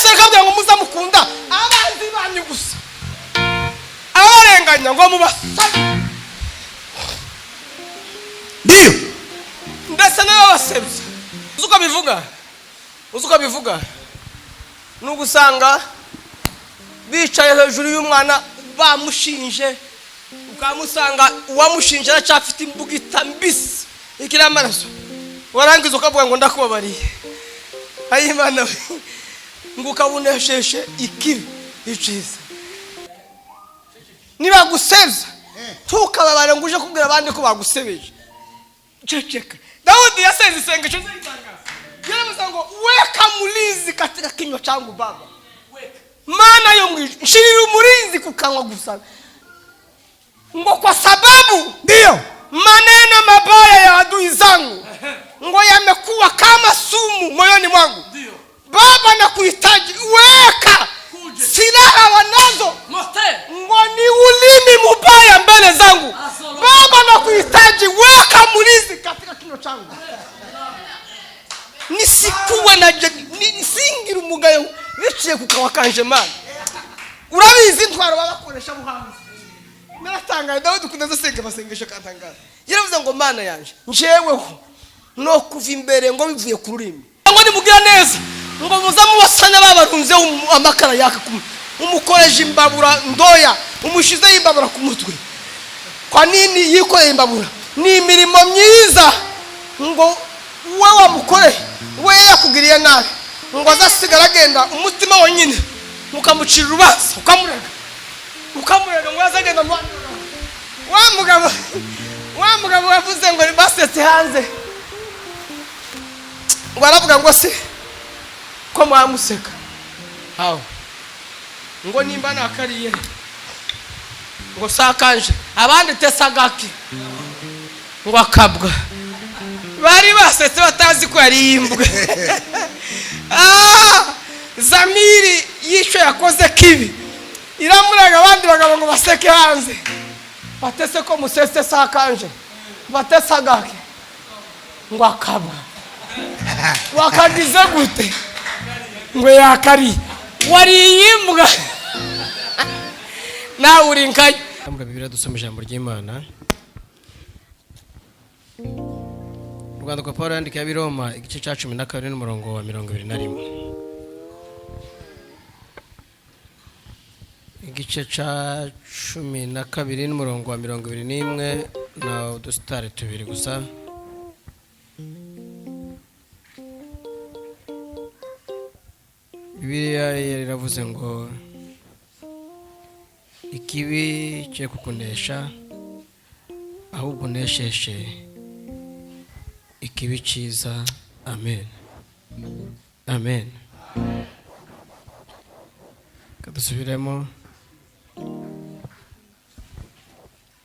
Yesu akabwira ngo muzamukunda abanzi banyu gusa, abarenganya ngo mubasabe. Ndiyo. Ndetse n'ababasebya. Uzi uko bivuga? Uzi uko bivuga? Ni ugusanga bicaye hejuru y'umwana bamushinje, ukamusanga uwamushinje aracyafite imbugita mbisi ikiri amaraso, warangiza ukavuga ngo ndakubabariye. Ayimana we, ngo ukabunesheje ikibi iciza. Nibagusebya ntukababare ngo uje kubwira abandi ko bagusebeje. Ceceka. Daudi yasenze isengesho ritangaza, yaravuze ngo weka mulinzi katika kinywa changu. Baba, Mana yo mwijuru, nshirira umurinzi ku kanwa gusa, ngo kwa sababu Ndiyo. maneno mabaya ya adui zangu ngo yamekuwa kama sumu moyoni mwangu. Baba, nakuhitaji, weka silaha wanazo ngo ni ulimi mubaya mbele zangu. Baba, nakuhitaji, weka mlinzi katika kinywa changu, nisikuwe na nisingira umugayo biciye ku kanwa kanje. Mana, urabizi intwaro babakoresha buhanzi. Naratangaye, Dawidi ukunda asenga amasengesho akantangaza. Yaravuze ngo Mana yanje, njeweho no kuva imbere ngo bivuye ku rurimi, ngo nimugira neza ngo muza mubasanya babarunzeho amakara yaka, umukoreje imbabura ndoya, umushizeho imbabura ku mutwe. Kwa nini yikoreye imbabura? Ni imirimo myiza ngo we wamukoreye, we yakugiriye nabi, ngo azasigara agenda umutima wonyine, ukamucira urubanza, ukamurega, ukamurega, ngo azagenda mu wa mugabo, wa mugabo wavuze ngo basetse hanze, ngo aravuga ngo se ko mwamuseka hawe, ngo nimba nakariye ngo sakanje abandi tesagaki, ngo akabwa bari basetse batazi ko yari imbwa. Ah, zamiri y'icyo yakoze kibi iramurega abandi bagabo ngo baseke hanze, batese ko musese sakanje, batesagake, ngo akabwa wakagize gute, ngo yakariye, wariye imbwa nawe uri nkayo. Bibiliya, dusoma ijambo ry'Imana. Urwandiko Paul yandikiye ab'i Roma, igice cya 12 n'umurongo wa 21. Igice cya 12 n'umurongo wa 21, na udusitari tubiri gusa. Bibiliya iravuze ngo ikibi cye kukunesha, ahubwo unesheshe ikibi cyiza. Amen, amen. Kadusubiremo.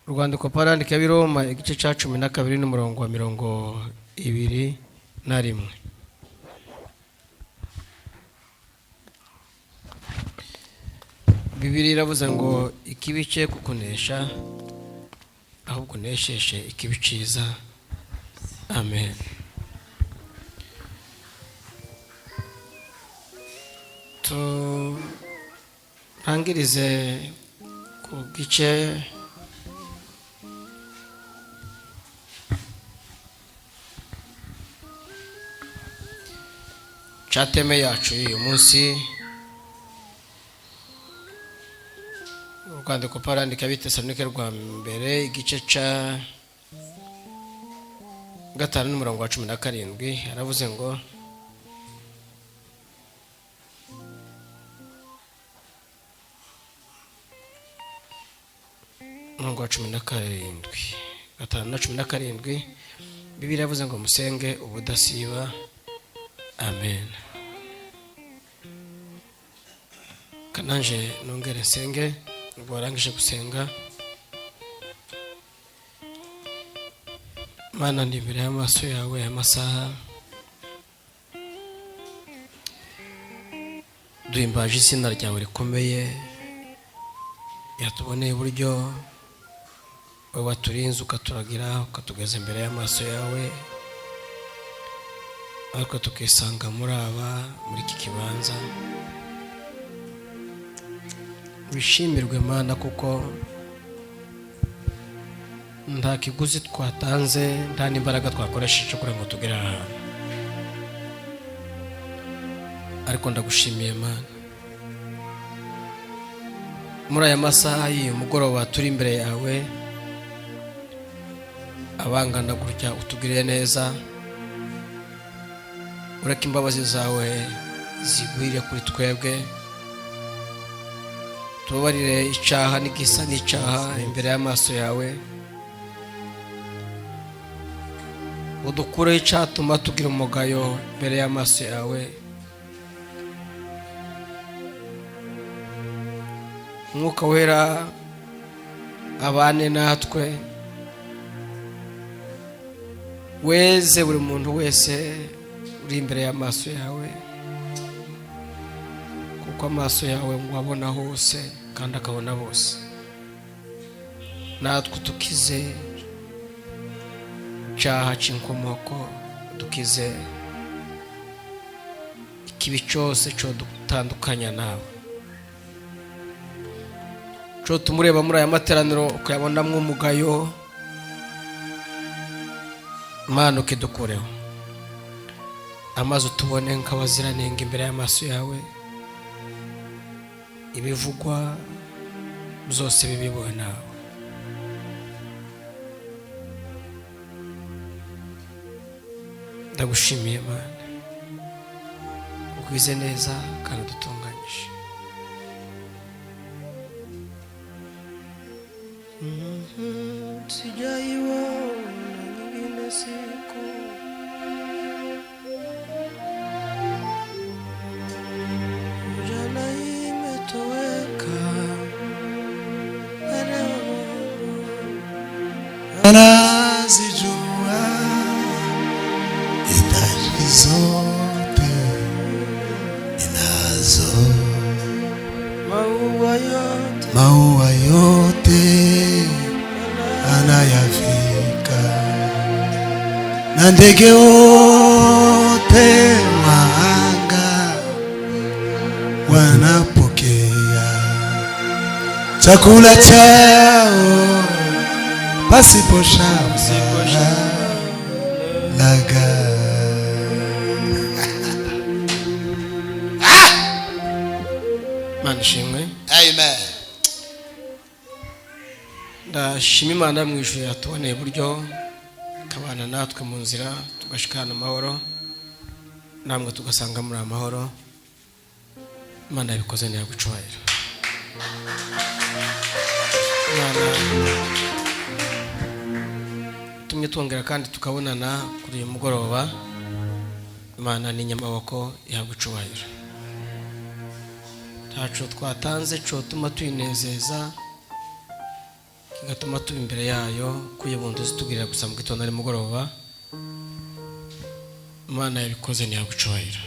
Urwandiko Paul yandikiye ab'i Roma, igice cya 12 n'umurongo wa 21. Bibiliya iravuze ngo ikibi cye kukunesha, ahubwo unesheshe ikibi cyiza. Amen. Turangirize ku gice cya thème yacu y'uyu munsi. Urwandiko Paul yandika ab'i rwa mbere, igice cya 5 n'umurongo wa 17, aravuze ngo umurongo wa 17, 5 na 17, Bibiliya yavuze ngo musenge ubudasiba. Amen. Kananje nongere nsenge. Ubwo warangije gusenga, Mana, ndi imbere y'amaso yawe aya masaha, duhimbaje izina ryawe rikomeye, yatuboneye uburyo wowe waturinze, ukaturagira, ukatugeza imbere y'amaso yawe, ariko tukisanga muri aba muri iki kibanza. Ubishimirwe Mana, kuko nta kiguzi twatanze, nta n'imbaraga twakoresheje kugira ngo tugere aha hantu. Ariko ndagushimiye Mana, muri aya masaha y'uyu mugoroba turi imbere yawe abangana gutya, utugiriye neza. Ureke imbabazi zawe zigwire kuri twebwe, tubabarire icyaha n'igisa n'icyaha imbere y'amaso yawe, udukureho icyatuma tugira umugayo imbere y'amaso yawe. Umwuka Wera abane natwe, weze buri muntu wese uri imbere y'amaso yawe, kuko amaso yawe ngo abona hose kandi akabona bose. Natwe tukize icyaha cy'inkomoko, dukize ikibi cyose cyo dutandukanya nawe, cyo tumureba muri aya materaniro ukayabonamo umugayo. Mana, ukidukureho amazi, utubone nk'abaziranenge imbere y'amaso yawe, ibivugwa byose bibibowe nawe. Ndagushimiye Mana, kuko ugize neza kandi udutunganyije. Sijaiona nyingine siku, jana imetoweka, leo Anazijua idadi zote ninazo, maua yote maua yote anayafika, na ndege wote wa anga wanapokea chakula chao pasipo shamba laga. Mana ishimwe. Amen. Ndashima Imana mu ijuru yatuboneye uburyo ikabana natwe mu nzira, tugashikana amahoro, namwe tugasanga muri amahoro. Imana yabikoze, ntiyagucubahira. Imana tumwe twongera kandi tukabonana kuri uyu mugoroba. Imana ni inyamaboko, ihabwa icubahiro. Ntaco twatanze cotuma tuyinezeza, kigatuma tuba imbere yayo kuyibundu zitugirira gusa mu gitondo nimugoroba. Imana yabikoze, ntihabwa icubahiro.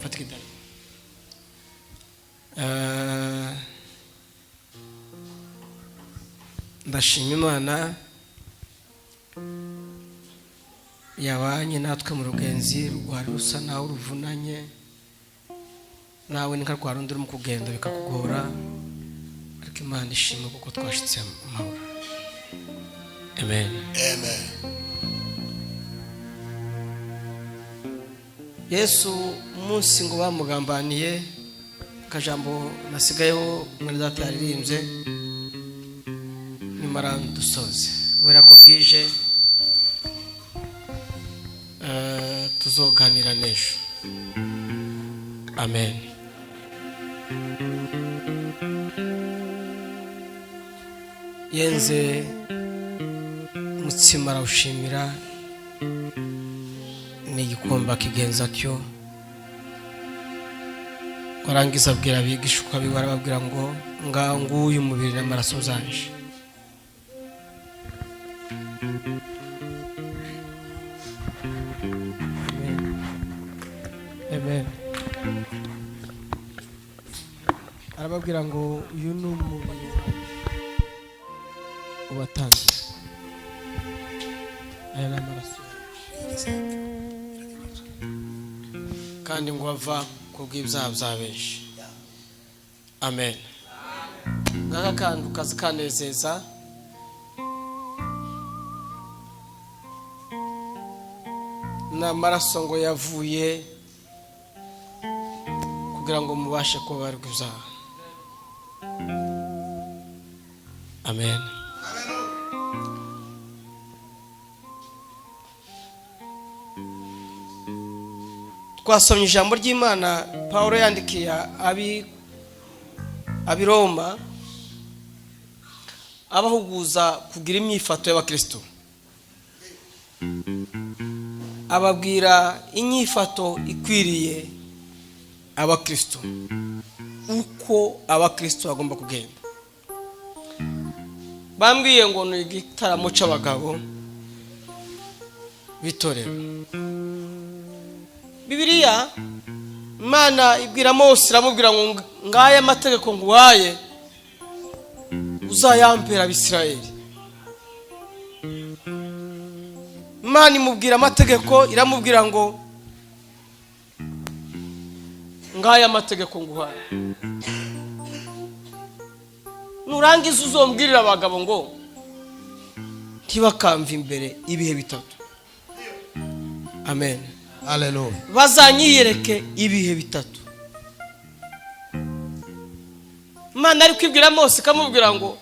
Fata igitabo. Ndashima Imana yabanye natwe mu rugenzi rwari rusa naho ruvunanye, nawe ni nka rwa rundi urimo kugenda bikakugora, ariko Imana ishimwe kuko twashitse amahoro. Amen. Amen. Yesu umunsi ngo bamugambaniye, akajambo nasigayeho mwene data yaririmbye, nyuma dusoze kubera ko bwije, tuzoganira n'ejo. Amen. Yenze umutsima arawushimira, n'igikombe akigenza atyo, warangiza abwira abigishwa biwe, arababwira ngo ngaho nguyu umubiri n'amaraso zanje. Amen. Amen. Arababwira ngo uyu ni umubiri ubatanze, aya ni amaraso, kandi ngo ava ku bw'ibyaha bya benshi. Amen. Ngaka kantu kazi kanezeza. N'amaraso ngo yavuye kugira ngo mubashe kubabarirwa ibyaha. Amen. Twasomye ijambo ry'Imana Pawulo yandikiye ab'i Roma, abahuguza kugira imyifato y'abakristo, ababwira inyifato ikwiriye abakristo, uko abakristo bagomba kugenda. Bambwiye ngo ni igitaramo c'abagabo b'itorero. Bibiliya Imana ibwira Mose, iramubwira ngo ngaya amategeko nguhaye uzayampera Abisirayeli. Imana imubwira amategeko, iramubwira ngo ngaya amategeko nguhaye, nurangiza uzombwirira abagabo ngo ntibakamva imbere ibihe bitatu. Amen. Haleluya. Bazanyiyereke ibihe bitatu. Imana ari kwibwira Mose ikamubwira ngo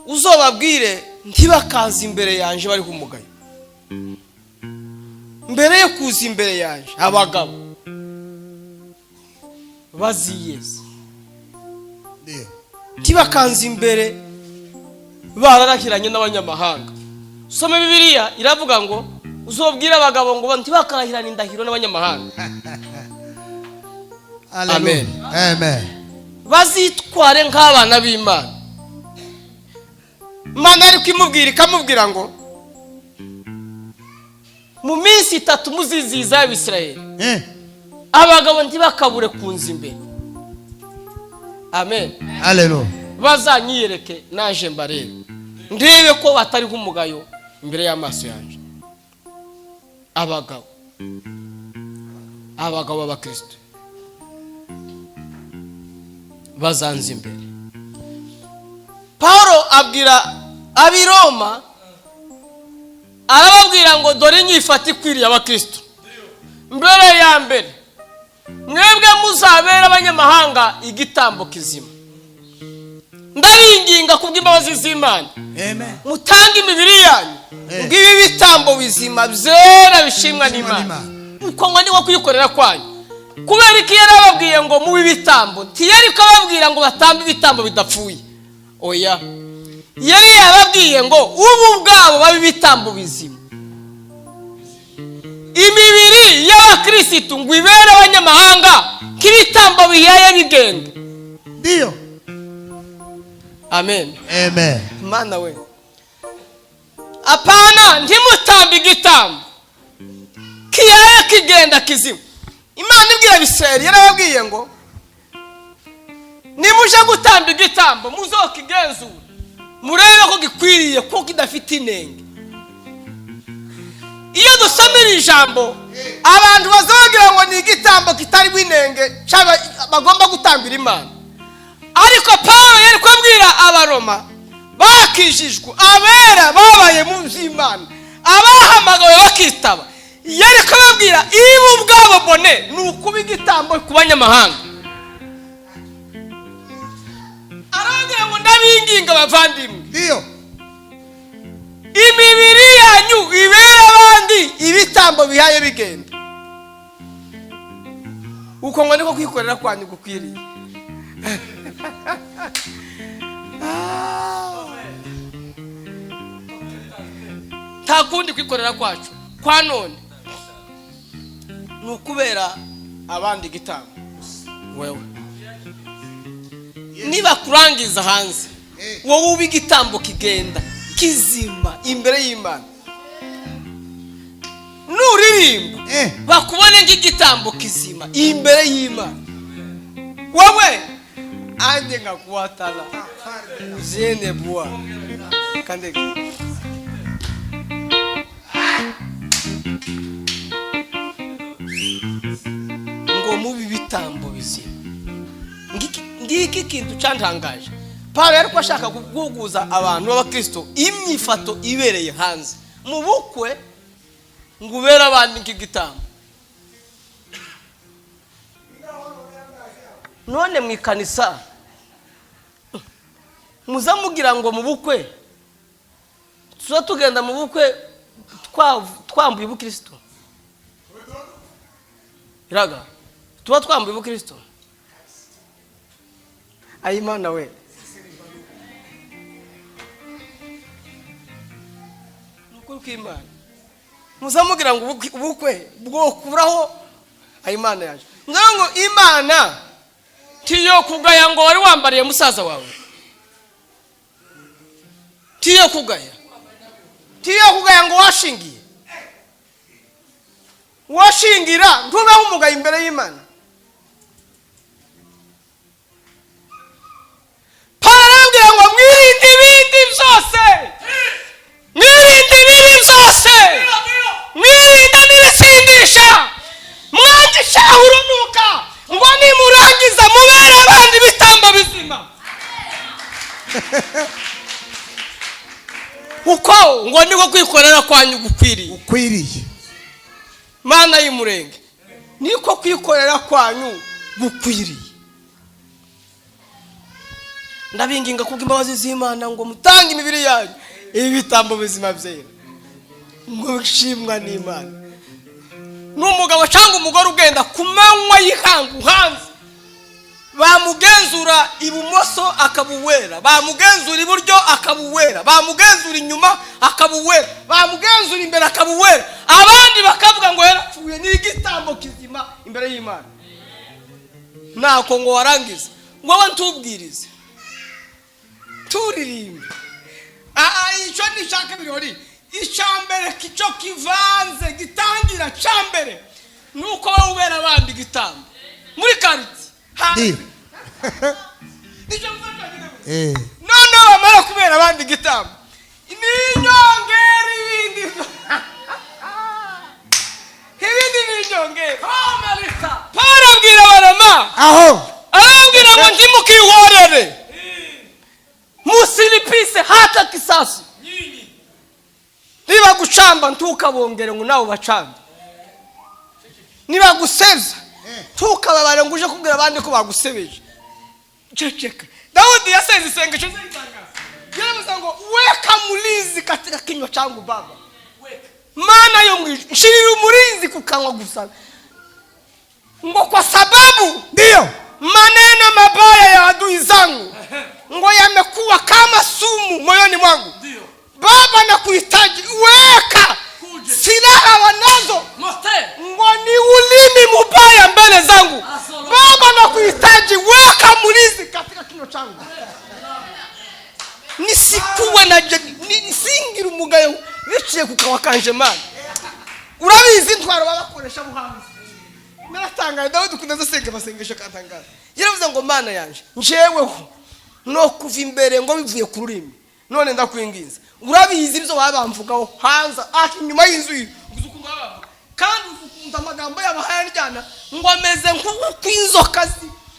uzobabwire ntibakaze imbere yanje bari kumugayo. Mbere yo kuza imbere yanje abagabo baziyeze, Ndio. ntibakanze imbere bararahiranye n'abanyamahanga. Soma Bibiliya iravuga ngo uzobwira abagabo ngo ntibakarahirane indahiro n'abanyamahanga. Haleluya. Amen. Amen. Bazitware nk'abana b'Imana. Imana ari kwimubwira ikamubwira ngo mu minsi itatu muzizihiza Abisirayeli, abagabo ntibakabure kunza imbere. Amen. Haleluya. Bazanyiyereke naje mbarebe, ndebe ko batariho umugayo imbere y'amaso yanje. Abagabo, abagabo b'abakristo bazanze imbere. Paulo abwira ab'i Roma, arababwira ngo dore inyifato ikwiriye abakristo. Mbere ya mbere mwebwe muzabera abanyamahanga igitambo kizima. Ndaringinga kubw'imbabazi z'Imana, Amen. mutange imibiri yanyu ngibi bitambo bizima byera bishimwa n'Imana, uko ngo niko kwikorera kwanyu. Kubera iki yarababwiye ngo mubi ibitambo? Ntiyari kubabwira ngo batambe ibitambo bidapfuye, oya. Yari yababwiye ngo ubu ubwabo babe ibitambo bizima. Imibiri y'abakristo ngo ibere abanyamahanga nk'ibitambo bihaye bigenda. Ndio. Amen. Amen. Mana we, apana ntimutambe igitambo kiyaye kigenda kizima. Imana ibwira Abisirayeli yarababwiye ngo nimuje gutamba igitambo muzokigenzura, murebe ko gikwiriye, ko kidafite inenge. Iyo dusomera ijambo abantu bazagira ngo ni igitambo kitarimo inenge cyangwa bagomba gutambira Imana. Ariko Paulo yari kubwira abaroma bakijijwe, abera babaye mu by'Imana, abahamagawe bakitaba, yari kubabwira ibo ubwabo bone ni ukuba igitambo ku banyamahanga. Arababwira ngo ndabinginga abavandimwe, Ndio. imibiri yanyu ibera abandi ibitambo bihaye bigenda. Uko ngo niko kwikorera kwanyu gukwiriye. Nta kundi kwikorera kwacu kwa none ni ukubera abandi igitambo. Wewe niba kurangiza hanze, wowe uba igitambo kigenda kizima imbere y'Imana. Nuririmba bakubone nk'igitambo kizima imbere y'Imana. Wewe anje ngakuwatala jene bwa kandege. Ngo mubi bitambo bizima Ngiki kintu cyantangaje. Pawulo yari ko ashaka guhuguza abantu b'abakristo imyifato ibereye hanze mu bukwe, ngo ubere abandi nk'igitambo. None mu ikanisa muza mugira ngo mu bukwe tuza tugenda mu bukwe twambuye ubukristo, iraga tuba twambuye ubukristo. Ayimana we, ni ukuri kw'Imana, muza mugira ngo ubukwe bwokuraho. Ayimana yaje ngaho ngo Imana tiyo kugaya ngo wari wambariye musaza wawe, tiyo kugaya, tiyo kugaya ngo washingiye, washingira ntubeho umugayo imbere y'Imana. Pawulo arababwira ngo mwirinde ibindi byose, mwirinde ibibi byose, mwirinde n'ibisindisha, mwange icyaha urunuka, ngo nimurangiza mubere abandi ibitambo bizima. Uko ngo niko kwikorera kwanyu gukwiriye. Ukwiriye. Mana y'umurenge, niko kwikorera kwanyu gukwiriye. Ndabinginga kubw'imbabazi z'Imana ngo mutange imibiri yanyu ibitambo bizima byera, ngo bishimwa n'Imana. N'umugabo cyangwa umugore ugenda ku manywa y'ihangu hanze, bamugenzura ibumoso akabuwera, bamugenzura iburyo akabuwera, bamugenzura inyuma akabuwera, bamugenzura imbere akabuwera, abandi bakavuga ngo yarapfuye, ni igitambo kizima imbere y'Imana. Ntako ngo warangiza ngo wowe ntubwirize turirimbe. Icyo ni icya kabiri, wari icya mbere cyo kivanze gitangira cya mbere ni uko wowe ubera abandi igitambo muri karitsiye. Ndiyo. Nicyo mvuga cyonyine gusa. Noneho bamara kubera abandi igitambo ni inyongera, ibindi ibindi ni inyongera. Pawulo abwira Abaroma, Aho. arababwira ngo ntimukihorere, musilipise hata kisasi. Niba gucamba ntukabongere ngo nawe ubacambe, niba gusebya ntukababare ngo uje kubwira abandi ko bagusebeje. Ceceka. Dawudi yasenze isengesho ritangaza, yaravuze ngo weka mulinzi katika kinywa changu Baba, Mana yo mu ijuru, nshirira umurinzi ku kanwa gusa, ngo kwa sababu Ndiyo. maneno mabaya ya adui zangu ngo yamekuwa kama sumu moyoni mwangu. Baba, nakuhitaji, weka silaha wanazo ngo ni ulimi mubaya mbele zangu. Baba, nakuhitaji, weka mlinzi katika kinywa changu, nisikuwe na nisingira umugayo biciye ku kanwa kanje. Mana, urabizi intwaro babakoresha buhanzi. Naratangaye, Dawidi ukunda asenga amasengesho akantangaza. Yaravuze ngo Mana yanje, njeweho no kuva imbere ngo bivuye ku rurimi, none ndakwinginze, urabizi ibyo baba bamvugaho hanze ati inyuma y'inzu iyi, uzi ukuntu baba bavuga, kandi uzi ukuntu amagambo yabo ahayaryana, ngo ameze nk'inzoka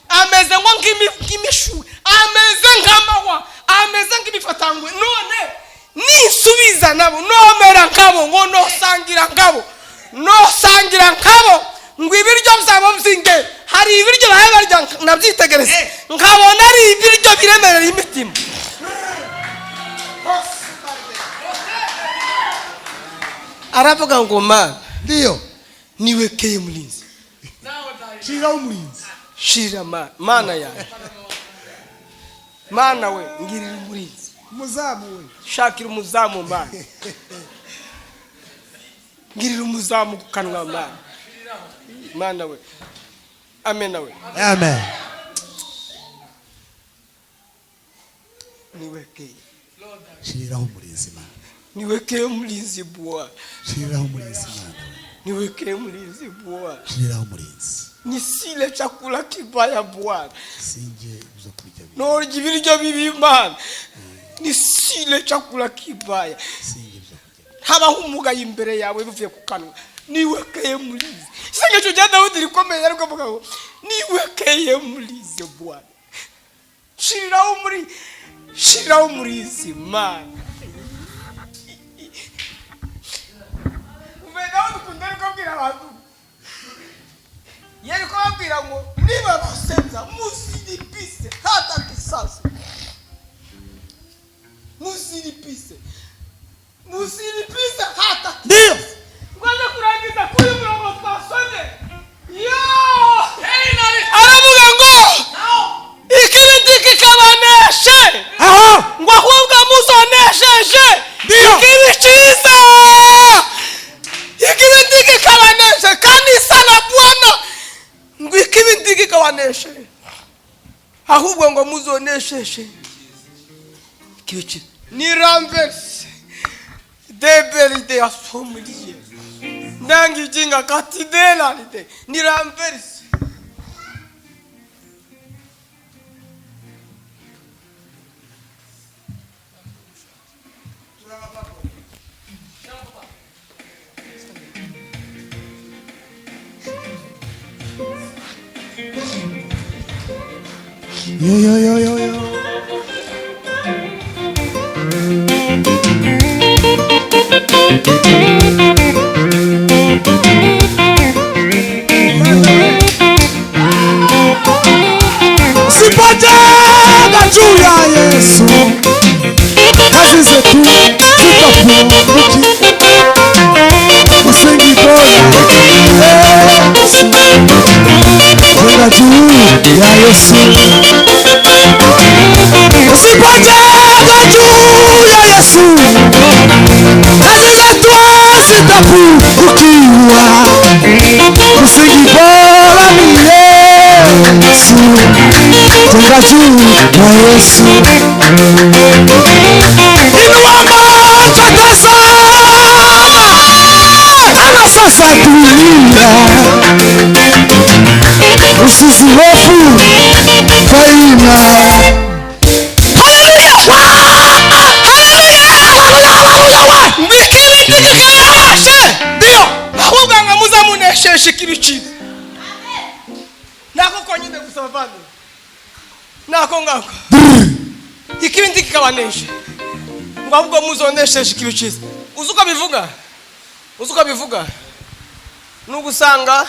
ameze ngo nk'imishubi, ameze nk'amahwa, ameze nk'imifatangwe. None nisubiza nabo nomera nkabo, ngo nosangira nkabo, nosangira nkabo, ngo ibiryo byabo by'inge, hari ibiryo bahe barya nabyitegereza nkabona ari ibiryo biremerera imitima. Aravuga ngo Mana, Ndiyo. niwekeye mulinzi, Shira umurinzi. Shira Mana yanjye, Mana we, ngirira umurinzi, Umuzamu we. Shakira umuzamu Mana, ngirira umuzamu ku kanwa Mana, Mana we, amen we. Amen. Niwekeye. Shiriraho umurinzi Mana. Niwekeye umurinzi Bwana, Shiriraho umurinzi Mana. niwekeye umurinzi Bwana, Shiriraho umurinzi. nisile chakula kibaya Bwana, Sinje ibyo kurya bibi. norya ibiryo bibi Mana, nisile chakula kibaya, Sinje ibyo kurya bibi. habaho umugayo imbere yawe bivuye ku kanwa. Niwekeye mulinzi. Isengesho rya Dawudi rikomeye, ariko avuga ngo niwekeye mulinzi Bwana. Shiriraho muri, shiriraho umurinzi Mana. Umenya dukunda ariko abwira abantu, yari kubabwira ngo niba basenza muziripise hata kisasi, muziripise, muziripise hata. Ndiyo. Ngoja kurangiza kuri murongo twasomye yo, aravuga ngo ikibindi kikabaneshe, Aho. ngo ahubwo muzonesheje Ndiyo. ikibi cyiza. Ikibindi kikabaneshe, kanisa la Bwana, ngo ikibindi kikabaneshe, ahubwo ngo muzonesheje ikibi cyiza. Ni renverse deberide yasomuliye nangijinga katidelalide, ni renverse. Yo yo yo yo yo. Usipojenga juu ya Yesu, kazi zetu zitapunguki. Msingi bora Yesu, jenga juu ya Yesu. Usipojenga juu ya Yesu, kazi zetu zitapungukiwa. Msingi bora ni Yesu, jenga juu ya Yesu. Inua macho tazama, ana sasa dunia, usizihofu kwa imani. Ngo ikibindi kikabaneshe, Ndiyo. ahubwo ngo muzamunesheshe ikibi cyiza. Nako konyine gusa bavandimwe, nako ngako, ikibindi kikabanesha, ngo ahubwo muzonesheje ikibi cyiza. Uzi uko bivuga? Uzi uko bivuga? Ni ugusanga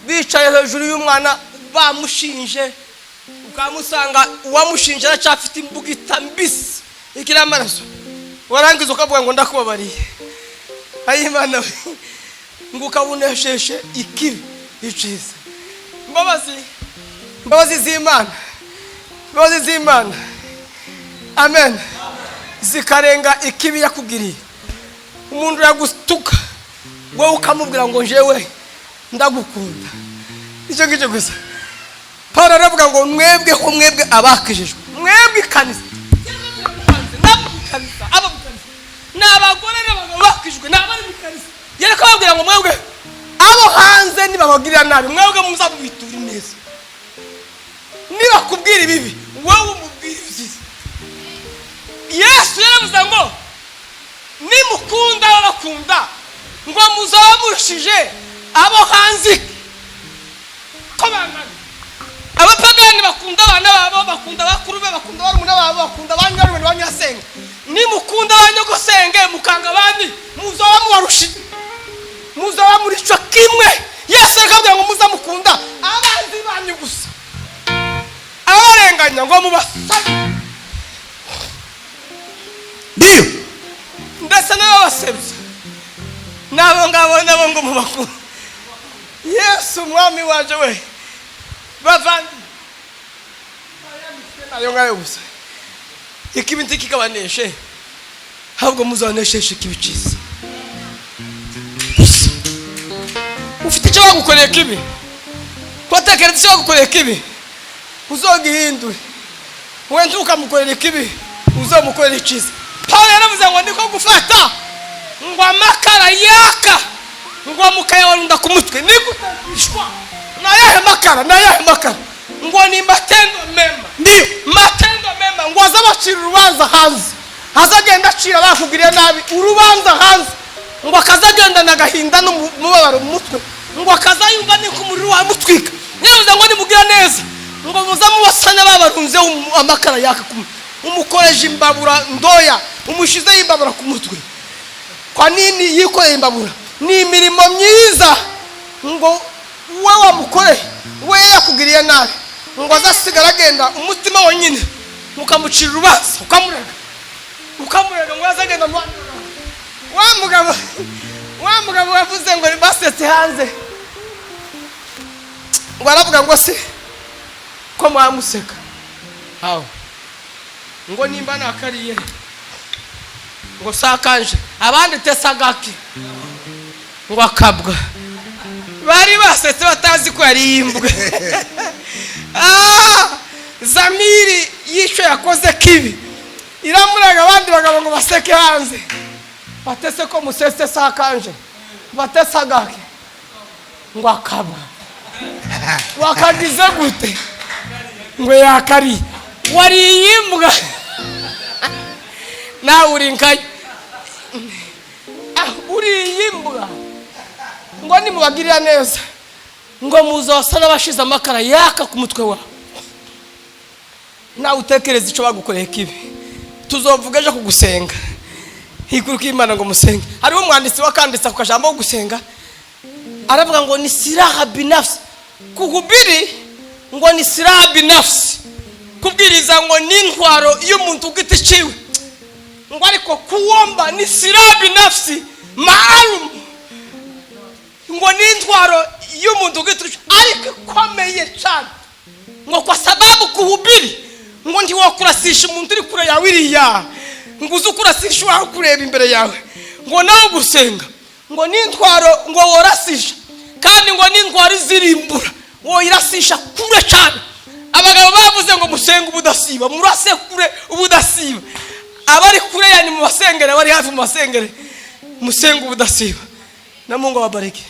bicaye hejuru y'umwana bamushinje, ukamusanga uwamushinje aracyafite imbugita mbisi ikiri amaraso, warangiza ukavuga ngo ndakubabariye, ayimana we, ngo ukabunesheje ikibi iciza. Imbabazi, imbabazi z'Imana, imbabazi z'Imana, amen, zikarenga ikibi yakugiriye. Umuntu yagutuka, wowe ukamubwira ngo njyewe ndagukunda, icyo ngicyo gusa. Paul aravuga ngo mwebwe ko mwebwe abakijijwe, mwebwe ikanisa, n'abo mu kanisa, abo mu kanisa ni abagore n'abagabo bakijijwe, ni abari mu kanisa. Yari kubabwira ngo mwebwe abo hanze nibabagirira nabi, mwebwe muzamubitura neza. Nibakubwira ibibi, wowe umubwire ibyiza. Yesu yaravuze ngo nimukunda ababakunda, ngo muzaba murushije abo hanze ko bangana. Abapagani bakunda abana babo, bakunda bakuru be, bakunda barumuna babo, bakunda ba nyirarume na ba nyirasenge. Nimukunda ba nyogosenge mukanga abandi, muzaba mubarushije, muzaba muri cyo kimwe. Yesu arakabwira ngo muzamukunda abanzi banyu gusa, abarenganya ngo mubasabe. Ndiyo. Ndetse n'ababasebya n'abo ngabo nabo ngo mubakure. Yesu umwami waje we, bavandi, nayo ngayo gusa, ikibi ntikikabaneshe, ahubwo muzabanesheshe ikibi cyiza gusa. Ufite icyo bagukoreye kibi, watekereza icyo bagukoreye kibi, uzogihindure. Wenda ukamukorera ikibi, uzamukorera icyiza. Pawulo yaravuze ngo niko gufata ngo amakara yaka, ngo mukayabarunda ku mutwe. Nigutishwa na yahe makara? Na yahe makara? Ngo ni matendo mema. Ndiyo. Matendo mema, ngo azabacira urubanza hanze, azagenda acira bakugiriye nabi urubanza hanze, ngo akazagendana agahinda n'umubabaro mu mutwe, ngo akazayumva niko umuriro wamutwika. Yaravuze ngo nimugira neza Ngo muza mubasa n'ababarunzeho amakara yaka umukoreje imbabura ndoya, umushizeho imbabura ku mutwe. Kwa nini yikoreye imbabura? Ni imirimo myiza. Ngo we wamukoreye, we yakugiriye nabi, ngo azasigara agenda umutima wonyine, ukamucira urubanza, ukamurega, ukamurega, ngo azagenda mu bandi bagabo. Wa mugabo wavuze ngo basetse hanze, ngo aravuga ngo: "Se ko mwamuseka?" Hawe ngo nimba nakariye, ngo sakanje abandi tesagaki, ngo akabwa. Bari basetse batazi ko yari imbwa. Ah, zamiri y'icyo yakoze kibi iramurega abandi bagabo ngo baseke hanze. Batese ko musese sakanje, batesagake, ngo akabwa. Wakagize gute? Ngo yakariye. Wariye imbwa, nawe uri nkayo. Ah, uriye imbwa. Ngo nimubagirira neza, ngo muzasa n'abashize amakara yaka ku mutwe wawe. Nawe utekereza icyo bagukoreye kibi. Tuzovuga ejo kugusenga hikuruka Imana ngo musenge. Hariho umwanditsi wakanditse ku kajambo ko gusenga, aravuga ngo ni silaha binafsi kuhubiri, ngo ni silaha binafsi, kubwiriza ngo ni intwaro y'umuntu ku giti ciwe, ngo ariko kuomba ni silaha binafsi maalum, ngo ni intwaro y'umuntu ku giti ciwe ariko ikomeye cyane, ngo kwa sababu kuhubiri ngo ntiwakurasisha umuntu uri kure yawe iriya, ngo uze ukurasisha uwawe kureba imbere yawe. Ngo nawe gusenga ngo ni intwaro ngo worasisha, kandi ngo ni intwaro izirimbura, woyirasisha kure cyane. Abagabo bavuze ngo musenge ubudasiba, murase kure ubudasiba. Abari kure yanyu mu basengere, abari hafi mu basengere, musenge ubudasiba. Na Mungu awabariki.